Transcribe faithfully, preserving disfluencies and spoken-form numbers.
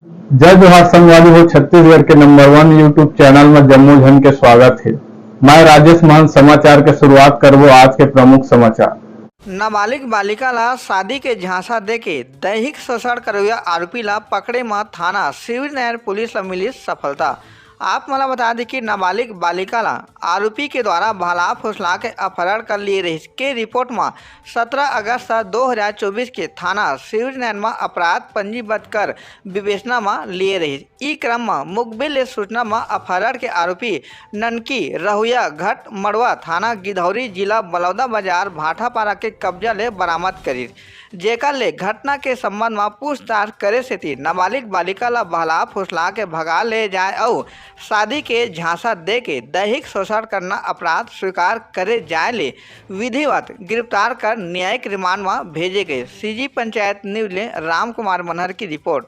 जय जोहार संगवारी हो, छत्तीसगढ़ के नंबर वन YouTube चैनल में जम्मो झन के स्वागत हे। मैं राजेश महंत। समाचार के शुरुआत करबो आज के प्रमुख समाचार। नाबालिग बालिका ला शादी के झांसा देके दैहिक शोषण करवइया आरोपी ला पकड़े म थाना शिवरीनारायण पुलिस ला मिलिस सफलता। आप मन ला बता दें कि नाबालिग बालिका ला आरोपी के द्वारा बहला फुसला के अपहरण कर लिए रहिस के रिपोर्ट म सत्रह अगस्त दो हज़ार चौबीस के थाना शिवरीनारायण म अपराध पंजीबद्ध कर विवेचना म लिए रहिस। ई क्रम म मुखबिर ले सूचना म अपहरण के आरोपी ननकी रहुया घट मड़वा थाना गिधौरी जिला बलौदा बाजार भाटापारा के कब्जा ले बरामद करिस, जेकर ले घटना के संबंध म पूछताछ करे सेती नाबालिग बालिका ला बहला फुसला के भगा ले जाए अउ शादी के झांसा दे के दैहिक शोषण करना अपराध स्वीकार करे जाए ले विधिवत गिरफ्तार कर न्यायिक रिमांड म भेजे गए। सीजी पंचायत न्यूज ले राम कुमार मनहर की रिपोर्ट।